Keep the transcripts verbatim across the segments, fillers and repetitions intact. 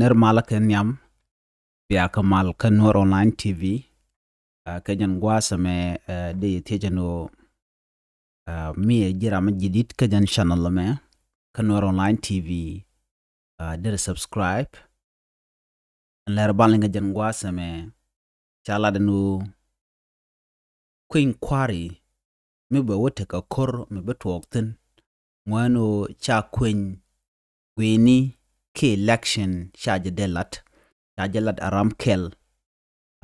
Ɛ malä kɛ nhiam, bia kɛ mal kä Nuer Online T V. Ɛ, kɛ jɛn gua̱a̱th ɛmɛ, ɛ, dee yɛ thiecɛ ni ɣöö, ɛ, mi ɛ ji̱ ram mi ji̱ di̱t kä jɛn channel ɛmɛ kä Nuer Online T V, ɛ, derɛ subscribe. Ɛn lɛr ban liŋ kä jɛn gua̱a̱th ɛmɛ, ca lat ɛn ɣöö kueny kua̱ri mi bɛ wä tekɛ ko̱r mi bi tuɔɔk thi̱n, ŋuɛ̈ni ɣöö ca kueny gui̱ni kiɛ election ca jɛ dee lat. Ca jɛ lat a ram kɛl,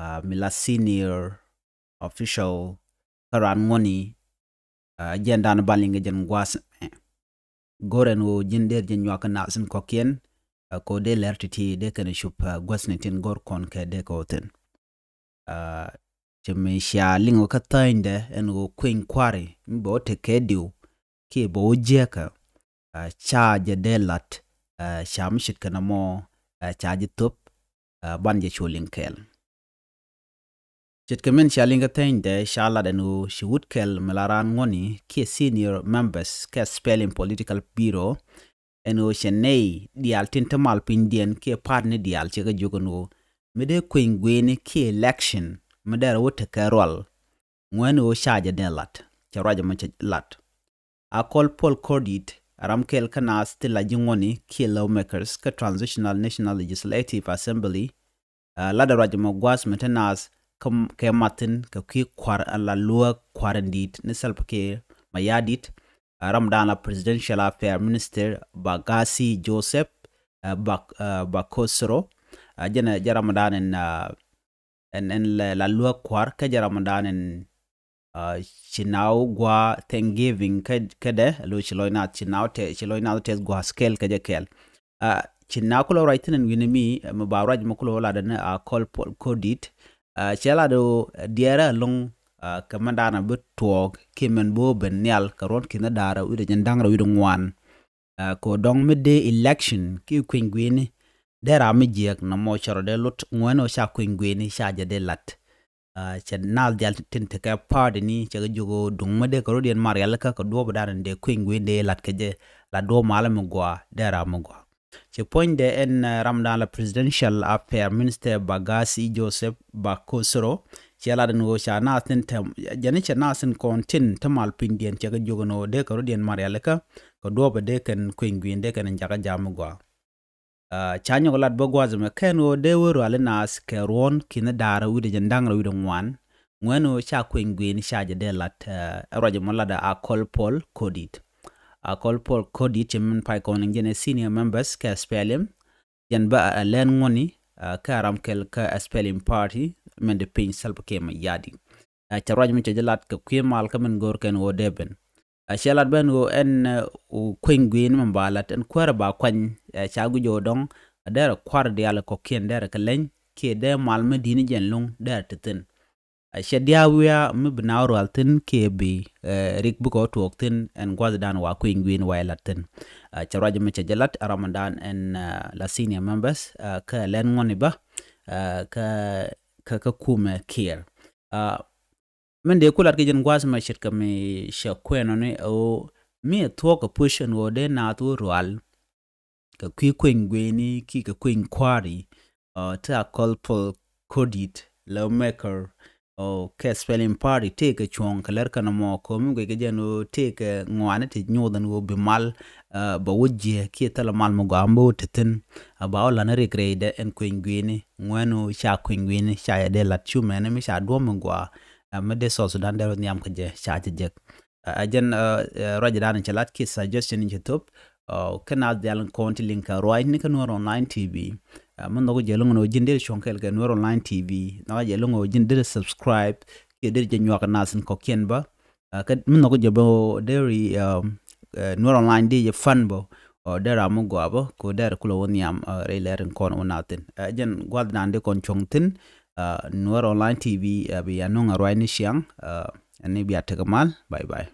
ɛ, mi la senior official kä raan ŋuɔ̱ni, ɛ, jɛn dan ban liŋ kä jɛn gua̱a̱th ɛmɛ. Go̱r ɛn ɣöö ji̱n dee ji̱ nyuak kä naath tin kɔ̱kiɛn, ɛ, kɛ ɣöö dee lɛr ti̱ti̱ dee kɛn cup, ɛ, gua̱thni tin go̱r kɔn kɛ dee kɛ ɣöö thi̱n. Ɛ, ci mi cia liŋ kä thänydɛ ɛn ɣöö kueny kua̱ri mi bɛ wä tekɛ diw kiɛ bɛ wä jiäkä, ɛ, ca jɛ dee lat, ɛ, ca mi ce̱tkɛ nɔmɔ, ɛ, ca jɛ thöp, ɛ, ban jɛ cu liŋ kɛɛl. Ce̱tkɛ min cia liŋ kä thänydɛ ca lat ɛn ɣöö ci wut kɛl mi la raan ŋuɔ̱ni kiɛ senior members kɛ SPLM Political Bureau ɛn ɣöö cɛ nɛy diaal tin te mal pinydiɛn kiɛ partyni diaal cɛ kɛ jiök ɛn ɣöö mi dee kueny gui̱ni kiɛ election mi derɛ wä tekɛ rual, ŋuɛ̈ni ɣöö ca jɛ dee lat. Cɛ ruac ɛmɔ cɛ lat. Akol Paul Codit, ram kɛl kä naath ti la ji̱ ŋuɔ̱ni kiɛ lawmakers kä Transitional National Legislative Assembly, ɛ, latdɛ ruac ɛmɔ gua̱a̱th mi te naath kä, kɛ mathin kɛ kui̱ kua̱r, ɛ, la luäk kua̱r in di̱i̱t ni Salva Kiir Mayardit, ɛ, ramdan la Presidential Affair Minister Bagasi Joseph, ɛ, Bak-, ɛ, Bakosoro, ɛ, jɛn ɛ, jɛ ramdan in, ɛ, ɛn, ɛn la, la luäk kua̱r kä jɛ ramdan in, ɛ, ci naath gua̱a̱ Thanksgiving kä, kädɛ, lo ci lɔc naath, ci naath tɛ, ci lɔc naath tɛth gua̱a̱th kɛl kä jɛ kɛl. Ɛ, ci naath kulɛ ruac thi̱n ɛn wi̱ni mi, ɛ, mi ba ruac mi kulɛ wä lat ɛn Akol Paul Codit. Ɛ, cɛ lat ɣöö diɛɛrɛ ɛlɔ̱ŋ, ɛ, kɛ mɛn da̱a̱n a bi tuɔɔk kiɛ mɛn bi wä ben nhial kɛ ruɔ̱n ki̱n da̱a̱r ɛ wi̱cdɛ jiɛn da̱ŋ rɛw wi̱cdɛ ŋuan. Ɛ, kɛ ɣöö dɔ̱ŋ mi dee election kiɛ kueny gui̱ni, dee ram mi jiääk nɔmɔ cɛ rɔ dee lot, ŋuɛ̈ni ɣöö ca kueny gui̱ni ca jɛ dee lat. Ɛ, cɛ naath diaal tin tekɛ partyni cɛ kɛ jiök ɣöö duŋ mi dee kɛ rɔ̱diɛn mat rialikä kɛ duɔ̱ɔ̱p dan in dee kueny gui̱ni dee lat kɛ jɛ, la duɔ̱ɔ̱p malä mi gɔaa, dee ram mi gɔaa. Ci puɔ̱nydɛ ɛn, ɛ, ramdan la Presidential Affair Minister Bagasi Joseph Bakosoro, cɛ lat ɛn ɣöö ca naath tin te, jɛn i̱ cɛ naath tin kɔn tin te mal pinydiɛn cɛ kɛ jiök ɛn ɣöö dee kɛ rɔ̱diɛn mat rialikä kɛ duɔ̱ɔ̱p ɛ dee kɛn kueny gui̱ni dee kɛn in jakä jam mi gɔaa. Ɛ, ca nyɔk lat bä gua̱a̱th ɛmɛ kɛn ɣöö dee wä rual in naath kɛ ruɔ̱n ki̱n da̱a̱r wi̱cdɛ jiɛn da̱ŋ rɛw wi̱cdɛ ŋuan, ŋuɛ̈ni ɣöö ca kueny gui̱ni ca jɛ dee lat, ɛ, ɛ ruac ɛmɔ latdɛ Akol Paul Codit. Akol Paul Codit ci min pay kɔn in jɛn ɛ senior members kɛ SPLM, jɛn bä ɛ lɛn ŋuɔ̱ni, ɛ, kä ram kɛl kä SPLM party min dee piny Salva Kiir Mayardit. Ɛ, cɛ ruac mi cɛ jɛ lat kɛ kui̱ mal kä min go̱o̱r kɛn ɣöö dee ben. Ɛ, cɛ lat ben ɣöö ɛn, ɛ, ɣöö kueny gui̱ni min ba lat ɛn kuäärɛ ba kuany, ɛ, ca guic ɣöö dɔ̱ŋ, ɛ, derɛ kua̱r diaal kɔ̱kiɛn derɛ kɛ leny kiɛ dee mal mi di̱i̱ni jɛn lo̱ŋ derɛ te thi̱n. Ɛ, cɛ diaal wiaa mi bi naath rual thi̱n kiɛ bi, ɛ, rik bikɛ wä tuɔɔk thi̱n ɛn gua̱thdan wa kueny gui̱ni wa ɛ lat thi̱n. Ɛ, cɛ ruac mi cɛ jɛ lat ɛ ramdan ɛn, ɛ, la senior members, ɛ, kä lɛn ŋuɔ̱ni bä, ɛ, kä, kä, kä kumɛ Kiir. Ɛ, min dee ku lat kɛ jɛn gua̱a̱th mɛ ce̱tkɛ mi cɛ kuɛn ɔ ni ɣöö mi ɛ thuɔ̱k kɛ push ɛn ɣöö dee naath wä rual kɛ kui̱ kueny gui̱ni kiɛ kɛ kueny kua̱ri, ɛ, ti Akol Paul Codit, lawmaker, ɛ, kɛ SPLM party tëëkɛ cuɔ̱ɔ̱ŋ kɛ lɛr kɛn ɛmɔ kɛ ɣöö mi guic kɛ jɛn ɣöö tëëkɛ ŋɔaani ti nyoth ɛn ɣöö bi mal, ɛ, bɛ wä jiɛ kiɛ thilɛ mal mi gɔaa mi bä wä te thi̱n, ɛ, ba wä la̱t ni rik rɛydɛ ɛn kueny gui̱ni, ŋuɛ̈ni ɣöö ca kueny gui̱ni ca jɛ dee lat cu mɛni mi ca duɔ̱ɔ̱p mi gɔaa, ɛ, mi dee South Sudan dee rɔ nhiam kɛ jɛ ca jɛ jek. Ɛ, ɛ jɛn, ɛ, ɛ, ruacdan cɛ lat kiɛ suggestion in cɛ thop, ɛ, kä naath diaal kɔn ti liŋ kɛ ruacni kä Nuer Online T V. Ɛ, mi nhɔk jɛ lo̱ŋ ni ɣöö ji̱n deri cuɔ̱ŋ kɛɛl kɛ Nuer Online T V. Nhɔk jɛ lo̱ŋ ni ɣöö ji̱n deri subscribe kiɛ deri jɛ nyuak naath in kɔ̱kiɛn bä. Ɛ, kä mi nhɔk jɛ bä ɣöö deri, ɛ, ɛ, Nuer Online deri jɛ fund bä. Ɛ, deri ram mi gɔaa bä kɛ ɣöö deri kulɛ wä nhiam, ɛ, rɛy lɛr in kɔn wä naath thi̱n. Ɛ, jɛn gua̱thdan dee kɔn cuɔ̱ŋ thi̱n. Ɛ, Nuer Online T V, ɛ, bia nöŋ ɛ ruacni ciaŋ, ɛ, ɛn ni bia tekɛ mal. Bye bye.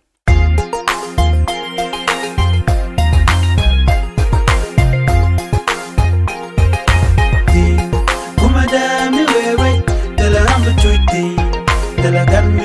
Kumɛ dee mi wee wec, thilɛ ram bi cuc thi̱n, thilɛ gat mi